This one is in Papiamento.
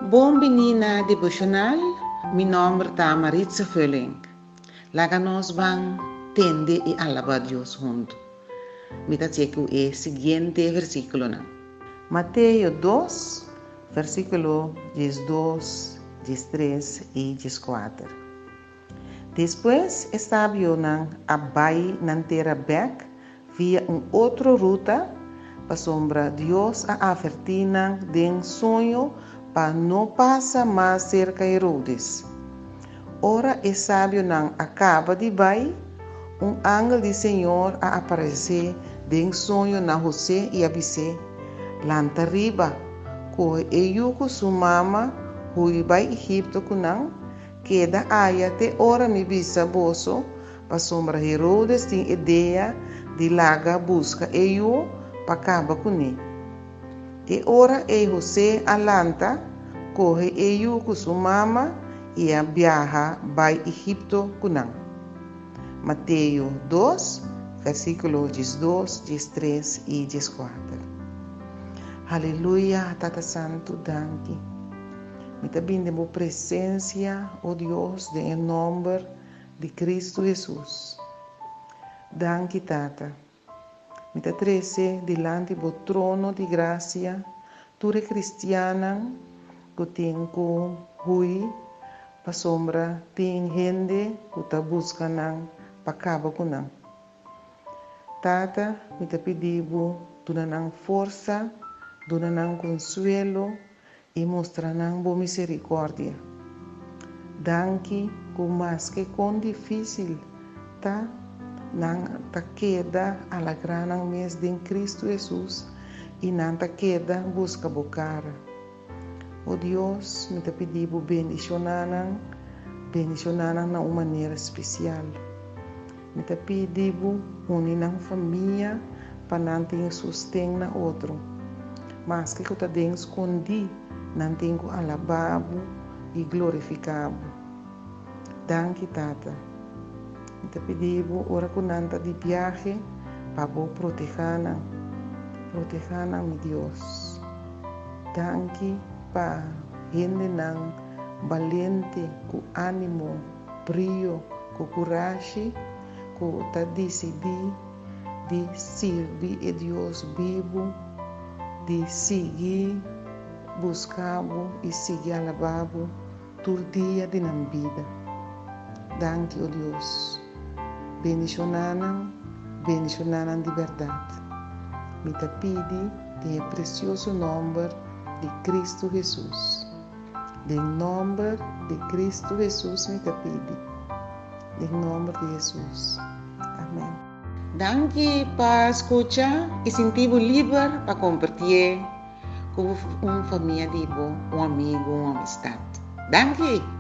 Bon bini na devocional, mi nomber ta Maritza Vulling. Laga nos ban tende y alaba Dios hunto. Mi ta check e siguiente versiculonan. Mateo 2, versiculo 12, 13 y 14. Despues e sabionan a bai nan tera bèk via un otro ruta, pasobra Dios a avertí nan den soño pa no pasa mas serka Herodes. Ora e sabionan a kaba di bai, un angel di Señor a aparesé den soño na Hosé i a bis'é, Lanta riba, kohe e yu ku su mama, hui bai Egipto ku nan, Keda aya te ora mi bisa boso, pasobra Herodes tin idea di laga buska e yu pa kaba kuné. E ora ei Hosé a lanta, kohe e yu ku su mama i a biaha bai Egipto ku nan. Mateo dos, versíkulo 12, 13 i 14. Haleluya, Tata Santu, danki. Mi ta bin den bo presencia, o Dios, den e nomber di Cristo Jesus. Danki, Tata. Mi ta trece dilanti bo trono di gracia tur e cristiannan cu tin cu hui pasobra tin hende cu ta busca nan pa caba cu nan. Tata, mi ta pidi bo duna nan forsa, duna nan consuelo i mustra nan bo miserikòrdia. Danki ku maske kon difísil ta, nan ta keda alagrá nan mes den Kristu Hesus i nan ta keda buska bo kara. O Dios, mi ta pidi bo bendishoná nan, bendishoná nan na un manera spesial. Mi ta pidi bo uni nan famia pa nan tin sosten na otro. Maske ku ta den skondí, nan tin ku alabá bo i glorifiká bo. Danki, Tata. Mi ta pidi bo ora ku nan ta di biahe pa bo protehá nan. Protehá nan, mi Dios. Danki pa hendenan balente ku ánimo. Brio ku kurashi ku ta disidí di sirbi e Dios bibu, di sigui buska bo i sigui alabá bo tur dia di nan bida. Danki, o Dios. Bendishoná nan, bendishoná nan di bèrdat. Mi ta pidi den e presioso nòmber di Kristu Hesus. Den nomber di Cristo Jesus mi ta pidi. Den nomber di Jesus. Amen. Danki pa scucha y sinti bo liber pa compartie cu un famia di bo, un amigo, un amistad. Danki!